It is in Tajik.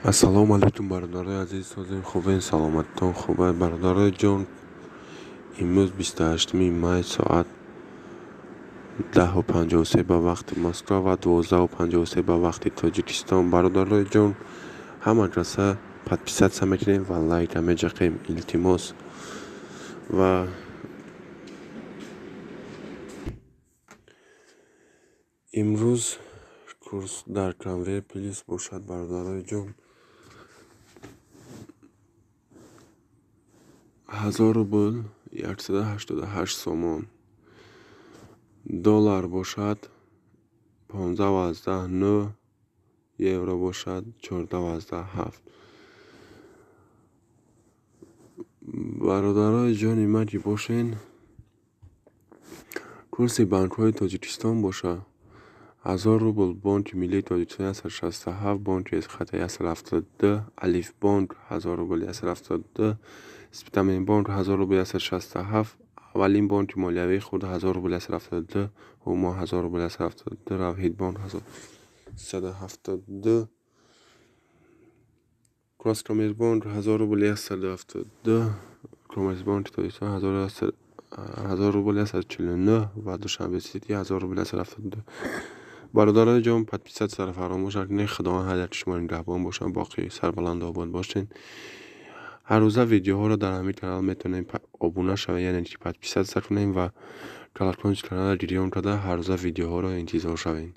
Ассалому алайкум, бародарои азиз, созем, хубен, саломатитон хуб. Бародарои ҷон, имрӯз 28 май, соат 10:53 ба вақти Москва ва 12:53 ба вақти Тоҷикистон. Бародарои ҷон, ҳама каса подписаться мекунем ва лайка меҷақем, илтимос. Ва имрӯз курс дар Конвейер Плюс бошад, бародарои ҷон. 1000 рубл 188 сомон, доллар бошад 15,9, евро бошад 14,7. Бародарои ҷони ман ки бошен, курси банкҳои Тоҷикистон боша: 1000 рубл Бонки Миллии Тоҷикистон 167, Бонки Эсхата 172, Алифбонк 1000 рубл 172, Спитаменбонк 1000 рубл 167, Аввалин бонки молиявии хурд 1000 рубл 172, Ҳумо 1000 рубл 172, Равҳидбонк 1372, Кросскоммерцбонк 1000 рубл 172, Коммерцбонки Тоҷикистон 1000 рубл 149 ва Душанбе Сити 1000 рубл 172. Бародарои ҷон, подписаться ро фаромӯш накунед. Худованд ҳар яки шумо нигаҳбон бошад, боқӣ сарбаланду обод бошед. Ҳаррӯза видеоҳоро дар ҳамин канал метавонем обуна шавед, яъне ки подписаться кунем ва колокольчик каналро гирён карда, ҳаррӯза видеоҳоро интизор шавед.